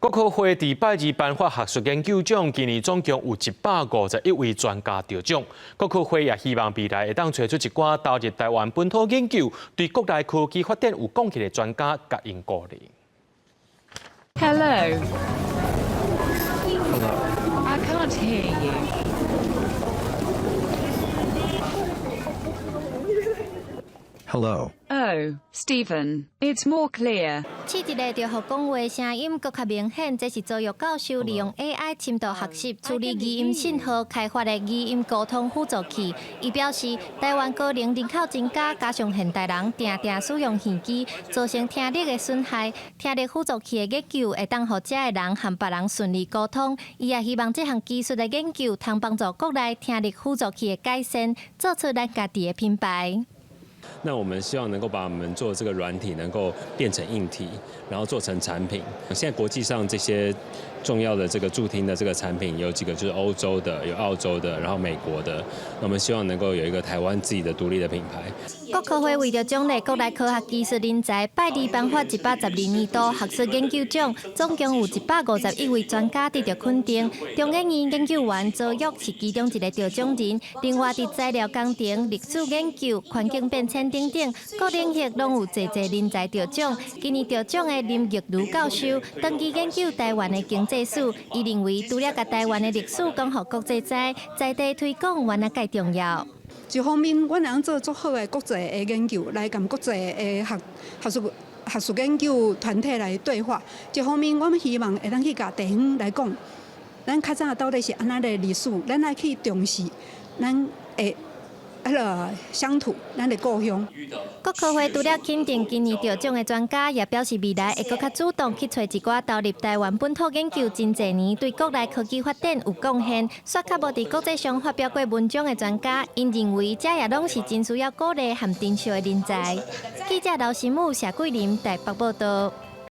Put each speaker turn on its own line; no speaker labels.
國科會佇拜二頒發學術研究獎，今年總共有151位專家得獎。國科會也希望未來會當揣出一寡投入台灣本土研究，對國內科技發展有貢獻的專家，共𪜶鼓勵。
Hello. Hello. I can't hear you.
Hello.
Oh, Stephen, it's more clear.
試一下就予講話聲音閣較明顯，這是卓育教授利用 AI 深度學習處理語音信號開發的語音溝通輔助器。伊表示，台灣高齡人口增加，加上現代人定定使用耳機，造成聽力的損害。聽力輔助器的研究會當予遮的人和別人順利溝通。伊也希望這項技術的研究通幫助國內聽力輔助器的改善，做出咱家己的品牌。
那我們希望能夠把我們做這個軟體能夠變成硬體，然後做成產品。現在國際上這些重要的這個助聽的這個產品有幾個，就是歐洲的、有澳洲的，然後美國的。那我們希望能夠有一個台灣自己的獨立的品牌。
國科會為著獎勵國內科學技術人才，拜二頒發112年度學術研究獎，總共有151位專家得著肯定。中研院研究員卓育是其中一個得獎人。另外，佇材料工程、歷史研究、環境變遷等等各領域，攏有濟濟人才得獎。今年得獎的林玉如教授，長期研究台灣的經濟史，伊認為除了共台灣的歷史講予國際知，在地推廣原來蓋重要。
一方面，阮會當做足好的國際的研究，來共國際的學學術學術研究團體來對話；一方面，阮希望會當去共地方來講，咱較早到底是按怎的歷史，咱愛去重視咱的彼个鄉土，咱的故鄉。
國科會除了肯定今年得獎的專家，也表示未來會閣較主動去揣一寡投入台灣本土研究真濟年，對國內科技發展有貢獻，煞較無佇國際上發表過文章的專家，𪜶認為這也攏是真需要鼓勵和珍惜的人才。記者劉新武、謝桂林台北報道。